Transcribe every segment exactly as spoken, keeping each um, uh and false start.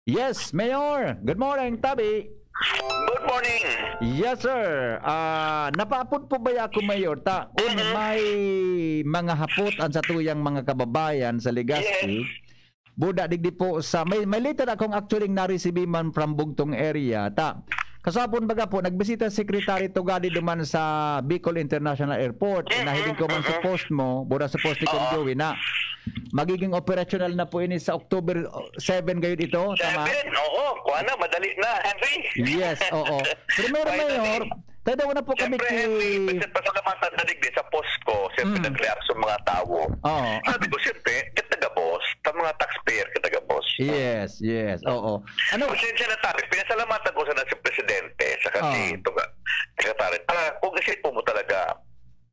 Yes, Mayor. Good morning, Tabi. Good morning. Yes, sir. Ah, napaapod po ba ako, Mayor? Ta, kung Mhm. may mga hapot ang satuyang mga kababayan sa Legazpi, buda digdi po sa, may, may letter akong actually na-receive man from Bugtong area. Ta, kasapon baga po, nagbisita si Secretary Tugadi duman sa Bicol International Airport. Mhm, Nahiling ko man sa mhm. post mo, buda sa post ni Kong Oo. Joey na magiging operational na po ini sa October seven gayud ito, tama? Seven, oo. Kuha na, madali na, Henry. Yes, oo. Primero, Finally. Mayor, tayo daw na po kami Siyempre, ki... Henry, basta pasalamatan na digdi sa post ko. Siyempre, Mm. nag-react sa mga tao. Oo. Sabi ko, siyempre, kita gabos. Sa mga taxpayer, kita gabos. Yes, yes, oo. Ano? Pasensya na tayo. Pinasalamatan ko sana si Presidente, saka si Ah. Tuga, Secretary. Ah, kung isipin mo talaga,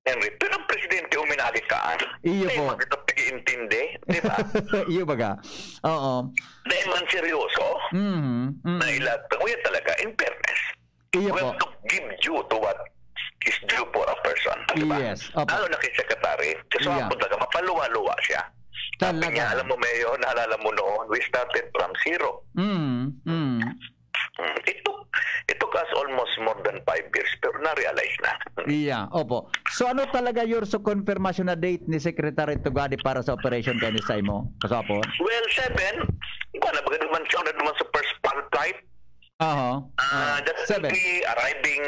Henry, pero ang Presidente uminali ka. Iyo Hindi po. mo ito pag-iintindi, di ba? Iyo baga. Oo. Dahil man seryoso, Mhm. Mm. na ilag, kung yan talaga, in fairness, Iyo we po. have to give due to what is due for a person. Di ba? Yes. Opo. Lalo na kay Secretary. Kasi Yeah. yeah. Talaga, mapaluwa-luwa siya. Sabi Talaga. Niya, alam mo, Mayor, naalala mo noon, we started from zero. Mm. Mm. Mm. It took, it took us almost more than five years, pero na-realize na. Yeah, opo. So ano talaga your so confirmation na date ni Secretary Tugadi para sa operation kani sa imo? Kasapon? Well, seven, kuha na, baga naman siya na naman sa first flight. Aha. Ah, Ah, that seven. will be arriving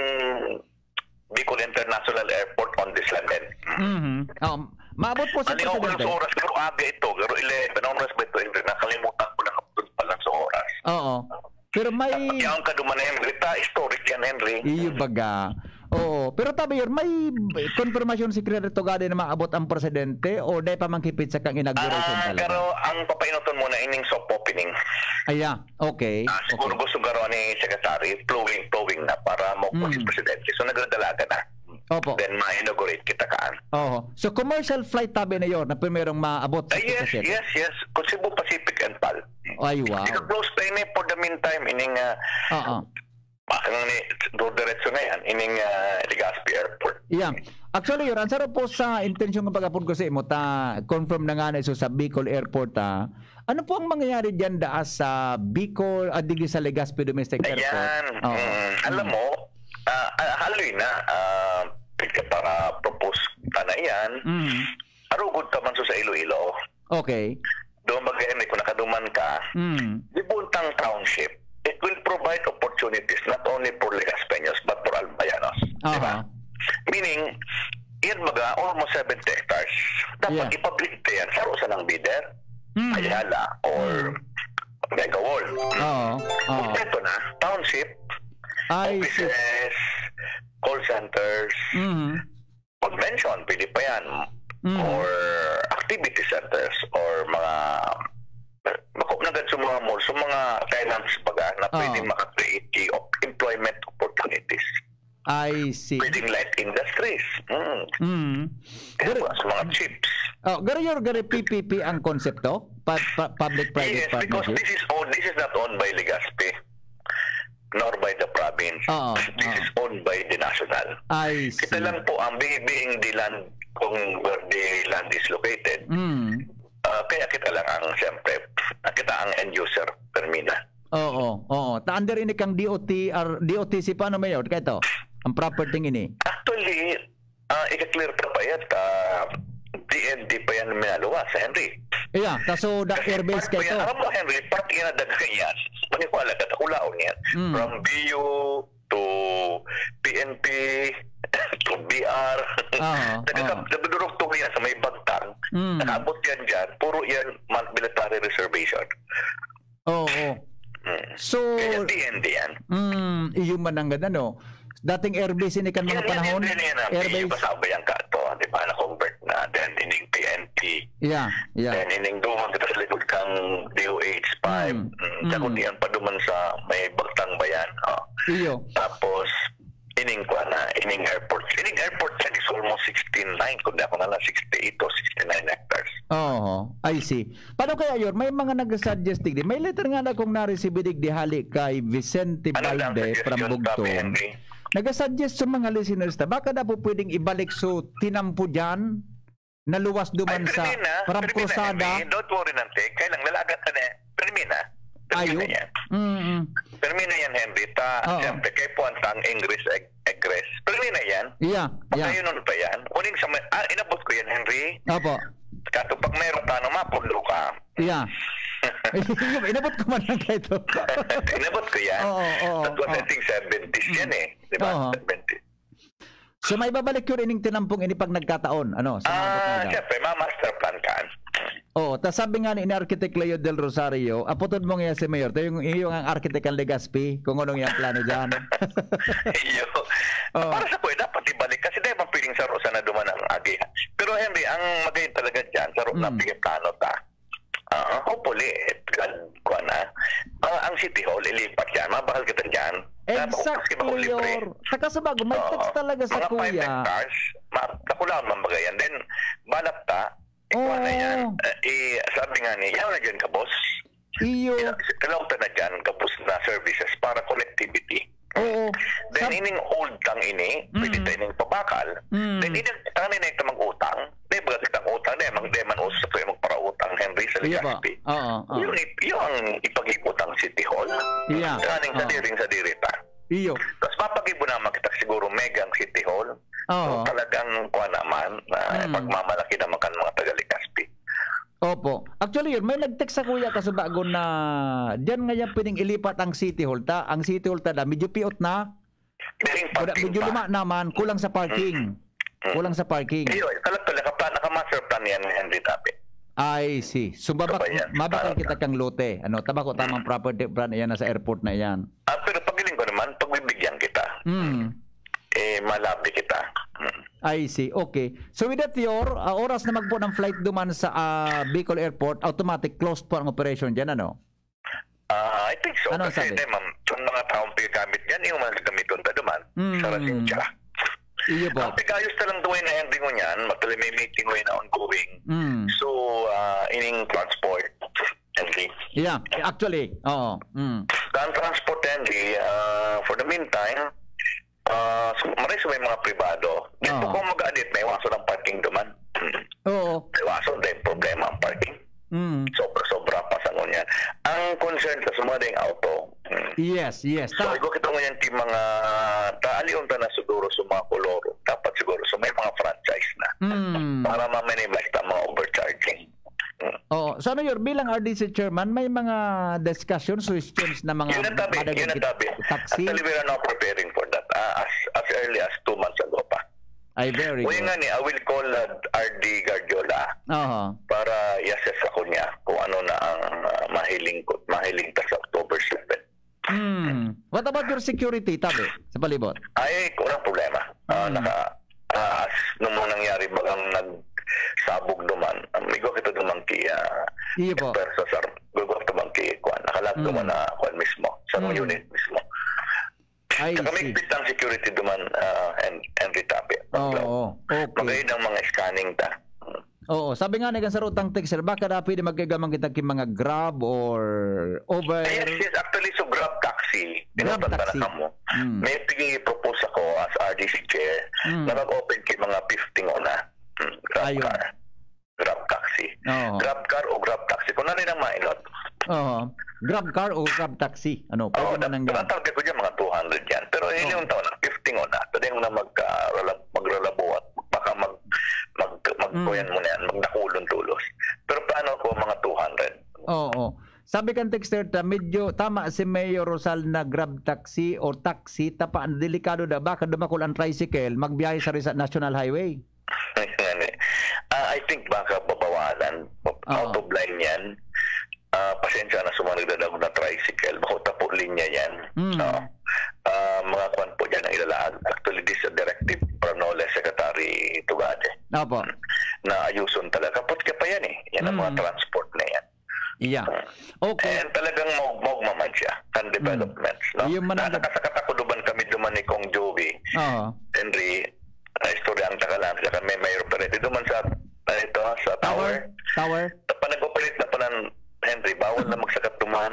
Bicol International Airport on the seventh. Mhm. Um, maabot po si Mali ako lang Presidente. sa oras, pero aga ito, pero eleven. Anong oras ba ito, Henry? Nakalimutan ko na, pa lang sa oras. Oo. Pero may Yan ka duman, Henry. Ta, historic yan, Henry. Iyo baga. Oo. Pero Tabi, Mayor, may confirmation si Secretary Tugadi na maabot ang presidente o dai pa man kipit sa kang inauguration Ah, talaga? Pero ang papainoton mo na ining soft opening. Aya, okay. Ah, siguro Okay. gusto garo ni Secretary, flowing, flowing na para mo Mm. si Presidente. So, nagdadalaga na. Opo. Then, ma-inaugurate kita kaan. Oho. So commercial flight Tabi na yon na primerong maabot sa Ah, yes, Cebu? Yes, yes. Kung Cebu Pacific and pal. Ay, wow. Ika-close pa ini for the meantime, ining uh, Oo. Bakang ni diretso na yan, ining uh, Legazpi Airport. Yeah. Actually, Yor, ang sarap po sa intensyon ng pag-apod ko sa imo, ta confirm na nga na iso sa Bicol Airport, ha. Ano po ang mangyayari diyan daa sa Bicol, ah, digdi sa Legazpi Domestic Airport? Ayan. Oo. Mm, alam mo, ah, ah, haloy na, ah, para propose ka na yan, Mm. arugod ka man sa Iloilo. Okay. Doon mag-, kung nakaduman ka, Mm. di buntang township, it will provide opportunities not only for Legazpeños but for Albayanos. Di ba? Aha. Meaning, yan baga, almost seventy hectares. Dapat Yeah. i-public yan sa usa ng bidder, Mm. Ayala, or Mm. Mega World. Oo. Oo. Kompleto na, township, I see. Offices, call centers, Mhm. convention, pwede pa yan. Mm. Or activity centers, or mga bako na gad sa mga malls, sa mga tenants baga na pwede Oo. maka-create of employment opportunities. I see. Pwedeng light industries. Mm. Mm. Kaya Garo, po, sa mga chips. Oh, garo, Yor, garo P P P ang konsepto? Pa, pa, public-private Yes, because partnership? This is owned, this is not owned by Legazpi nor by the province. Oo, This oo. is owned by the national. I see. Kita lang po ang being, being the land, kung where the land is located. Mm. Ah, kaya kita lang ang, siyempre, kita ang end user, termina. Oo, oo. Ta under ini kang D O T R, D O T C pa, ano, Mayor? Kaya ito, ang property ini. Actually, ah, ika-clear ka pa yan, ah, D N D pa yan minaluwas, Henry. Yeah, kaso da Kasi airbase part pa kaya yan. ito. Alam mo, Henry, part yan na daga yan. Maniwala ka, takulaon yan. Mm. From B U to P N P to B R. Aha, Nagkaka- aha. Nagdudurugtong yan sa may bagtang. Mm. Nakaabot yan dyan. Puro yan man- military reservation. Oo. Mm. So, Kaya D N D yan. mm, iyo man ang ganda, no? Dating airbase ini kan mga Yan, yan, panahon. yan, yan, yan. Airbase. Yung kasabayan ka to, di ba? Na-convert na. Then, ining P N P. Yeah, yeah. Then, ining duman kita sa likod kang D O H five. Mm. Mm. Tsaka Mm. diyan pa duman sa may Bagtang Bayan. Oh. Iyo. Tapos, ining kwa na, ining airport. Ining airport yan is almost sixty-nine, kung di ako nala, sixty-eight o sixty-nine hectares. Oo, I see. Paano kaya, Yor? May mga nag-suggest digdi. May letter nga na kung na-receive digdi hali kay Vicente Ano lang Balde from suggestion, Bugtong. Sabi, Henry? Nag-suggest sa mga listeners na baka na po pwedeng ibalik so tinampo dyan, naluwas duman Ay, sa Fermina, from Fermina, Cruzada. Henry, don't worry, Nante. Kaya lang, lalagat ka na. Fermina. Ayo. Yun na yan. Mm. Pero may na yan, Henry. Ta, Oo. Siyempre, kay Puan ta ang ingress, eg- egress. Pero may na yan. Yeah, yeah. Pagkayunon pa yan. Uling sa may, ah, inabot ko yan, Henry. Opo. Kato pag meron tano, mapulo ka. Yeah. Inabot ko man lang kayo to. Inabot ko yan. Oo, oo, That was, I oo. think, seventies yan eh. Di ba? Oo. seventies. So may babalik yun ining tinampong ini pag nagkataon. Ano? Sa mga Ah, Batangas. Siyempre, ma-master plan ka. Oh, tas sabi nga ni, ni Architect Leo Del Rosario, aputod mo nga si Mayor, tayo yung, yung ang Architect ang Legazpi, kung anong yung plano dyan. Iyo. Oh. Para sa kuya, dapat ibalik kasi dahil bang piling sa Rosa na duman ang agi. Pero Henry, ang magayon talaga dyan, sa Rosa na Mm. pingiplano ta. Ah, hopefully, God, kuha na. Ah, ang City Hall, ilipat yan. Mabahal kita dyan. Dapat Exactly, kasi bako libre. Yor. Saka sa bago, may Oo. text talaga sa Mga five kuya. hectares, ma- nakulangan man ba yan? Then, balak ta, ikuha na yan. Oo. Eh, eh, sabi nga ni, yan na dyan ka, boss. Iyo. Kailangan ta na dyan, kapos na services para connectivity. Oo. Then, Sab- ining old tang ini, pwede Mm. ta ining pabakal. Mm. Then, ining, tangan na itong mag-utang. Di ba, kitang utang, di man, di man uso sa tuwing magparautang, Henry, sa Iyo ba? Legazpi. Oo, oo. Yung, ip- yung ipag-ipot ang City Hall. Yeah. Kaning Oo. sadiring sa dirita. Iyo. Tapos mapagibo naman kita siguro megang City Hall. Oo. So, talagang kuha naman, na Mm. pagmamalaki naman kan mga taga-Legazpi. Opo. Actually, yun, may nag-text sa kuya kasubago na diyan nga yan pwedeng ilipat ang City Hall ta. Ang City Hall ta na, medyo piot na. Galing Wala, parking medyo pa. luma naman, kulang sa parking. Mm. Kulang sa parking. Iyo, kalak-, kalak-, naka-, naka-master plan yan, Henry Tabe. I see. So, mabak- Sabay yan. mabakal Tama. kita kang lote. Ano, tabako tamang property plan yan nasa airport na yan. Ah, pero paghiling ko naman, pagbibigyan kita. Mm. Eh, malabi kita. Mm. I see. Okay. So with that, Yor, ah, oras na magpo ng flight duman sa ah, Bicol Airport, automatic closed po ang operation dyan, ano? Ah, I think so. Ano Kasi, sabi? Di, ma'am, yung mga taong pigamit dyan, yung mga gagamiton ta duman. Mm. Sa Rasincha. Iyo po. Ang pigayos na lang duway na ending mo niyan, matali may meeting way na ongoing. Mm. So, ah, ining transport, Henry. Yeah, actually. Oo. Mm. Ang transport, Henry, ah, for the meantime, ah, so, maray sa may mga pribado. Dito Oo. Kung mag-adit, may waso ng parking duman. Oo. May waso, may problema ang parking. Mm. Sobra-sobra pa sa ngunyan. Ang concern sa sumada yung auto. Mm. Yes, yes. So, Ta- igo kita ngunyan ti mga taalion ta na siguro sa mga kolor. Dapat siguro sa may mga franchise na. Mm. Para ma-minimize ang mga overcharging. Mm. Oo. So ano, Yor, bilang R D C chairman, may mga discussion, suggestions na mga Yun ang tabi, madagdag yun ang kit- tabi. taxi? Actually, we are now preparing for that. Ah, as, as early as two months ago pa. Ay, very Uy good. Nga ni, I will call uh, R D Guardiola Oo. Para i-assess ako niya kung ano na ang ah, mahiling ko, mahiling ta sa October seven. Hmm. What about your security, tabi, sa palibot? Ay, walang problema. Ah, Hmm. naka, ah, as, nung mga nangyari, bagang nagsabog duman, amigo kita duman ki, ah, Iyo po. Pero sa sar, gugo kita duman ki, kuan, nakalag Hmm. duman na kuan mismo, sa Hmm. unit mismo. I Saka may see. pitang security duman, ah, and, and retape. Oo. Okay. Magayon ang mga scanning ta. Oo, sabi nga ni kan sarutang texter, baka da pwede magkaigaman kita ki mga Grab or Uber. Yes, yes. Actually, so Grab Taxi, Grab pinupunta Taxi. na kamo. Mm. May pigi-propose ako as R D C chair Mm. na mag-open kay mga fifteen una. Mm, Grab Ayun. Car. Grab Taxi. Oo. Grab Car o Grab Taxi. Kung ano rin ang mainot. Oo. Grab car o Grab taxi. Ano, Oo, pwede man ang ang target ko dyan, mga two hundred yan. Pero yun Oo. yung taon na, fifteen una. Pwede mo na mag, ah, ralab- magralabo at baka mag, mag, mag, Mm. kuyan mo na yan, magnakulon tulos. Pero plano ko, mga two hundred. Oo. Sabi kan texter ta, medyo tama si Mayor Rosal na Grab taxi o taxi, tapa, delikado na, baka dumakol ang tricycle, magbiyahe sa, sa National Highway. Yan eh. Ah, I think baka babawalan. Oo. Out of line yan. Ah, pasensya na sa mga nagdadagog na tricycle. Bako tapo linya yan. Mm. Oo. Ah, mga kwan po dyan ang ilalaag. Actually, this is a directive from Nole Secretary Tugade. Opo. Na ayuson talaga. Kapot ka pa yan eh. Yan ang mga Mm. transport na yan. Yeah. Okay. And talagang maug- maugma man siya. Ang developments. No? Yung manang- Nakakasakat ako duman kami duman ni Kong Joey. Oo. Henry, na istorya ang takalan. Siya kami mayor pa rin. Duman sa, ano ito, sa tower. Tower? Sa panag-operate na panan, Henry, bawal na magsakat duman.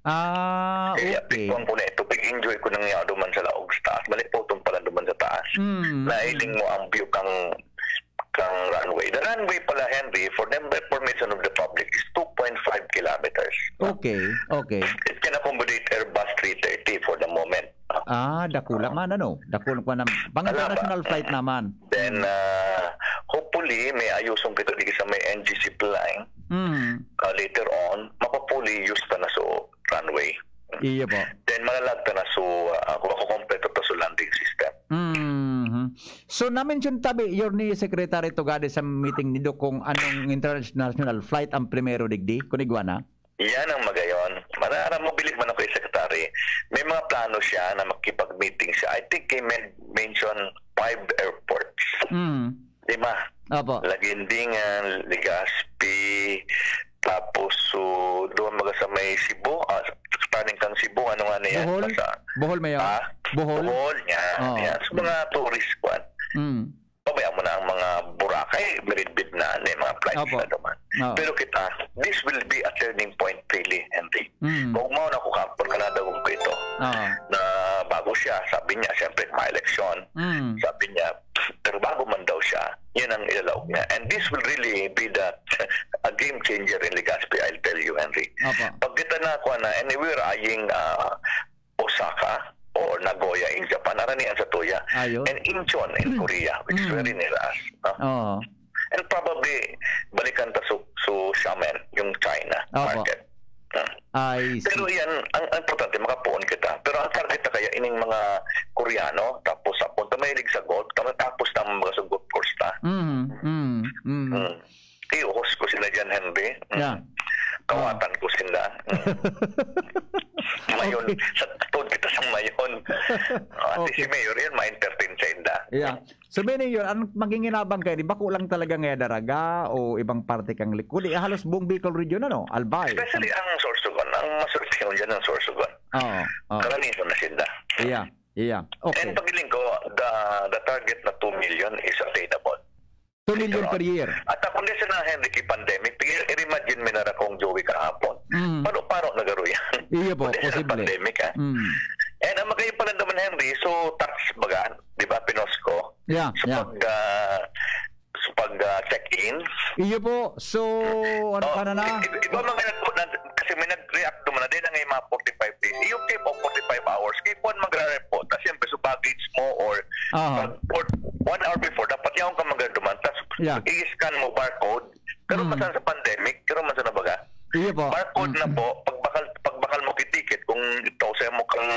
Ah, Kaya okay. apektuhan ko na ito. Pag-enjoy ko nang yaw duman sa laog sa taas. Malipotong pala duman sa taas. Mm. Nailing mo ang view kang kang runway. The runway pala, Henry, for the information of the public, is two point five kilometers. Okay, okay. It can accommodate Airbus three thirty for the moment. Ah, dakula man, ano? Dakula pa naman. Pang international flight naman. Then, uh, hopefully, may ayuson kita dito sa may N G C line. Mm. Uh, later on, mapapuli use ta na so runway. Iyo po. Then, malalagta na so, uh, kung ako kompleto ta so landing system. Mhm. So, na-mention tabi, your ni Secretary Tugade sa meeting nindo kung anong international flight ang primero digdi, kung igwa na? Yan ang magayon. Manara, mabilig man ako yung secretary. May mga plano siya na makipag-meeting siya. I think he men- mentioned five airports. Mm. Lima. Opo. Laguindingan, Legazpi, tapos so, doon maga sa may Cebu, ah, turning kang Cebu, ano nga na yan? Bohol? Basta, Bohol, Mayor? ah, Bohol? Bohol, yan. Oo. Yan. So, mga tourist kwan. Mm. Pabayaan mo na ang mga Boracay, Mirinbid na, may mga flights Opo. na naman. Oo. Pero kita, this will be a turning point really, Henry. Mm. Kung mao na ko kapon ka nadagog ko ito, Oo. na bago siya, sabi niya, siyempre, may eleksyon. Mm. Sabi niya, pero bago man daw siya, yun ang ilalaog niya. And this will really be the a game changer in Legazpi, I'll tell you, Henry. Opo. Pag kita na, kuha na, and we're eyeing uh, Osaka or Nagoya in Japan, aranian sa tuya. Ayun. And Incheon in Korea, which is Mm. very near us. No? Oo. And probably, balikan ta su, su Xiamen, yung China Opo. market. Hmm. I see. Pero yan, ang, ang importante, makapuon kita. Pero ang target na kaya, ining mga Koreano, tapos sa punta mahilig sa golf, tapos tapos na mga sa golf course ta. Mm, mm, mm. Hmm. Iuhos ko sila dyan, Henry. Hmm. Yeah. Kawatan ko sila. Hmm. Mayon, Okay. Sa tuod kita sa mayon. Ah, Okay. Si Mayor, yan, ma-entertain sa inda. Yeah. So, meaning yun, ang maging inabang kayo, di ba kulang talaga nga daraga o ibang parte kang likod? Di, halos buong Bicol region, ano? Albay. Especially ang Sorsogon. Ang maswerte yun dyan ang Sorsogon. Oo. oo. Karaniwan na sila. Yeah. Yeah. Okay. And pagiling ko, the, the target na two million is attainable. Two million per year. At ako, hindi sa na Henry kay pandemic, i-imagine mi na ra kung Joey kahapon. Mm. Paro-paro na garo yan. Iyo po, Hindi sa posible. Pandemic, ha? Mm. And ang magkayo pala naman, Henry, so tax baga, di ba, pinos ko? Yeah, So yeah. pag, ah, so pag ah, check-in, Iyo po. So, ano oh, pa na na? i- i- iba mga nag-, nag- kasi may nag-react naman na din ang mga forty-five days. Yung type of forty-five hours, kay kuwan mag-report, tapos siyempre, so baggage mo or Aha. pag, or one hour before, dapat yaon ka magduman, tapos Yeah. i-scan mo barcode. Pero Mm. masan sa pandemic, pero masan na baga? Iyo po. Barcode na Mm. po, pag bakal, pag bakal mo kitiket, kung ito sa mo kang,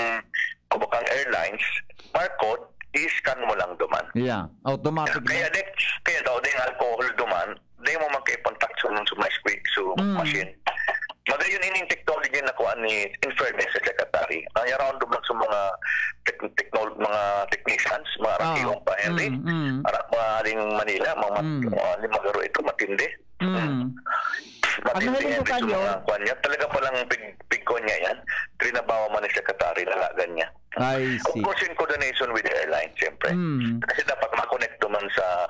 kung kang airlines, barcode, i-scan mo lang duman. Yeah. Automatic Kaya na. di, kaya daw, di alcohol duman, di mo man kayo pang tax mo sa mga squeak, so Mm. machine. Magayon ining technology na kuha ni, in fairness sa secretary. Ang around duman sa mga tech-, technol-, mga technicians, mga Ah. rakihong pa, Henry. Mm, mm. Para mga aling Manila, mga mat-, Mm. mga aling magaro ito, matindi. Mm. Matindi Ano yan yung dito kanyo? Mga kwan niya. Talaga palang pig, pigkon niya yan. Trinabaho man ni secretary, lalagan niya. I Of see. course, in coordination with the airline, siyempre. Mm. Kasi dapat ma-connect naman sa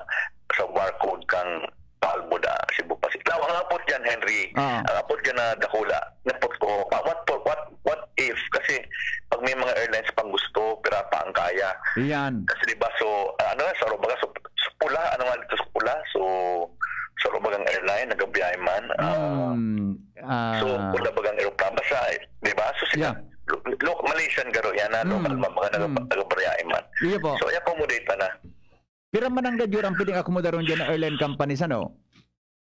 sa barcode kang Palbo da Cebu Pacific. Now, ang apot dyan, Henry, Ah. ang apot dyan na dakula, napot ko, pa- what, what, what, what if? Kasi pag may mga airlines pang gusto, pirata ang kaya. Yan. Kasi di ba, so, ah, ano nga, sa Arubaga, so, so pula, ano nga dito sa pula? So, sa Arubagang airline, nagabiyahe man. ah, Mm. Ah, so, pula bagang aeroplano, basta, eh, di ba? So, sila, Yeah. lo, lo, Malaysian garo yan, na Mm. local man, mga nag, Mm. nagabiyahe man. Iyo po. So, i-accommodate na na. Pira man ang gadyur ang pwedeng akomodaron dyan ng airline companies, ano?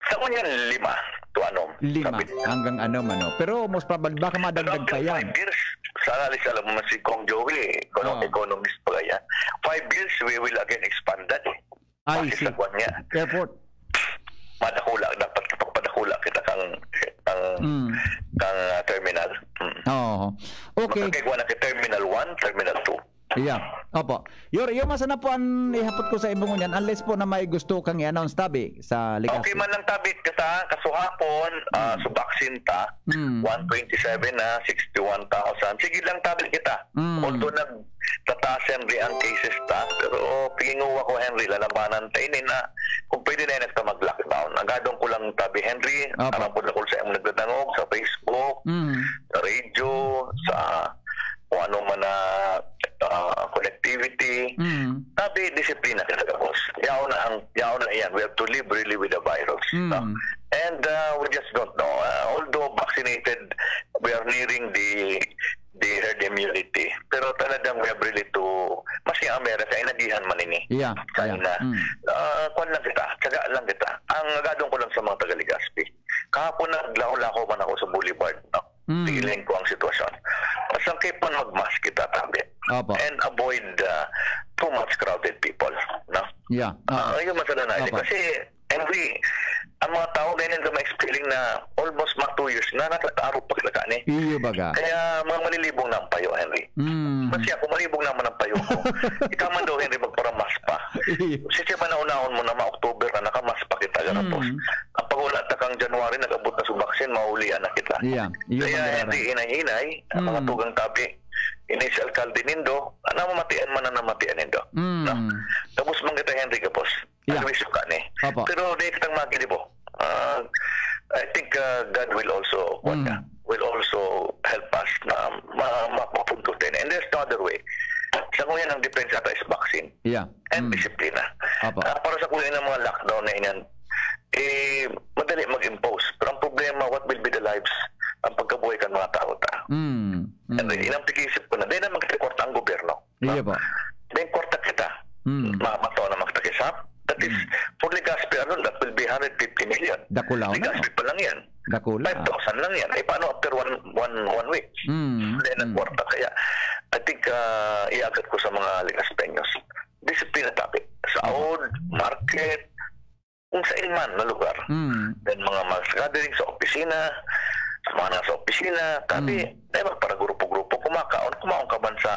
Sa kanya, lima to anom. Lima Sabi. Hanggang anom, ano? Pero most probably, baka madagdag Pero pa after yan. Five years, sana alis alam mo si Kong Joey, econo- Ah. economist pa yan. Five years, we will again expand that eh. I Base see. sa kwan niya. Airport. Madakula, dapat kapagpadakula kita kang, kang, Mm. kang ah, terminal. Mm. Oo. Okay. Makakagawa na kay Terminal one, Terminal two. Yeah. Opo. Yor, yung masa na po ang ihapot ko sa imo ngunyan, unless po na may gusto kang i-announce tabi sa Legazpi. Okay man lang tabi kita, kasuhapon, ah, Mm. so vaccine ta, Mm. one twenty-seven na, sixty-one thousand. Sige lang tabi kita. Mm. Although nagtataas, Henry, ang cases ta, pero pinginguha ko, Henry, lalabanan ta ini na kung pwede na yun, nagka mag-lockdown. Agadon ko lang tabi, Henry, Apo. Aram ko dakul sa imong nagdadangog, sa Facebook, Mm. sa radio, sa kung ano man na ah, connectivity. Mm. Sabi, disiplina kita, boss. Yaon na ang, yaon na yan. We have to live really with the virus. Mm. No? And uh, we just don't know. Uh, although vaccinated, expecting the the herd immunity. Pero talagang we have really to, mas yung Amerika, inagihan man ini. Yeah, China. yeah. Mm. Ah, kwan lang kita, tsaga lang kita. Ang agadon ko lang sa mga taga-Legazpi. Kahapon naglako-lako man ako sa boulevard, no? Mm. Pigilan ko ang sitwasyon. Masangkip man mag-mask kita, tabi. Opo. And avoid uh, too much crowded people, no? Yeah. Ah, Ah, yun, masala na. Opo. Kasi, Henry, ang mga tao ngayon na may feeling na almost mga two years na, natatarot pa sila kani. iyo baga. Kaya mga malilibong na ang payo, Henry. Mm. Kasi ako, malibong naman ang payo ko. Ikaw man daw, Henry, magparamas pa. Iyo. Kasi siya ba naunahon mo na ma-October na nakamas pa kita, garapos. Mm. Ang pag-ula ta kang January, nag-abot na sa vaccine, maulian na kita. Yeah. Iyo Kaya baga. hindi hinay-hinay ang mga Mm. tugang tabi. Ini si alkalde nindo, ang namamatian man na namatian nindo. Mm. No? Tapos man kita, Henry, kapos. Yeah. Always ka ni. Opo. Pero di kitang magilibo. Ah, I think uh, God will also, what Mm. ka, will also help us na ma mapapundutin. And there's no other way. Sa kuya ng depensa ata is vaccine Yeah. and Mm. disiplina. Opo. Ah, para sa kuya ng mga lockdown na inan, eh, madali mag-impose. Pero ang problema, what will be the lives, ang pagkabuhay kan mga tao ta? Mm. Mm. And then, inang pag-iisip ko na, dahil naman kasi kwarta ang gobyerno. Iyo po. Then kwarta kita. Mm. Ma mataon naman kita kisap. That is, Mm. for Legazpi alone, that will be hundred fifty million. Dakulaw na. Legazpi pa lang yan. Dakula. Five thousand lang yan. Eh, paano after one, one, one week? Mm. Then, ang Mm. kwarta. Kaya, I think, uh, iagad ko sa mga Legazpeños. Disiplina tabi. Sa Opo. old market, kung saan man na lugar. Mm. Then, mga mass gathering sa opisina, sa mga nasa opisina, tabi, Mm. eh, magparagrupo-grupo, kumakaon, kumaon ka man sa,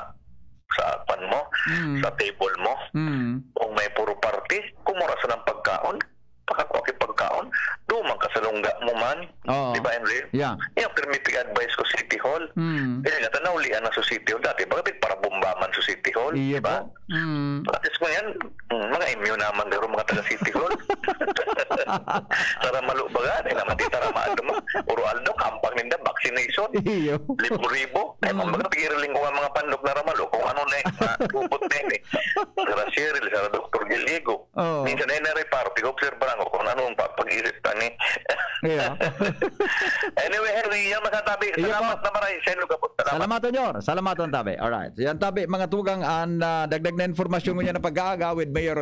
sa pan mo, Mm. sa table mo. Mm. Kung may puro party, kumura sa ng pagkaon, pakakwa ki pagkaon, duman ka sa lungga mo man. Oo. Di ba, Henry? Yeah. Yung permitting advice ko City Hall. Mm. Kaya nga, naulian na sa City Hall. Dati, bakit parabomba man sa City Hall? Iyo Di ba? po. Mm. Pagkatapos mo yan, mm, mga immune naman garo mga taga City Hall. Sa Ramalo baga, di naman di sa Ramalo mo. Puro aldo, kampang ninda, vaccination. Iyo. Libo-libo. Ay, Mm. mga pigiriling ko nga mga pandok na Ramalo, kung ano na yung mga robot na yun eh. Sara Cheryl, sara Doktor Giligo. Oo. Minsan ay nareparo, pig-obserbahan ko kung ano ang pag-isip ta ni. Yeah. Anyway, Henry, yan masatabi. Iyo Salamat po. na maray. Sa inyo, kapot. Salamat. Salamat, Senyor. Salamat, tabi. Alright. Yan, tabi, mga tugang, ang ah, dagdag na informasyon ngunyan na pag-aaga with Mayor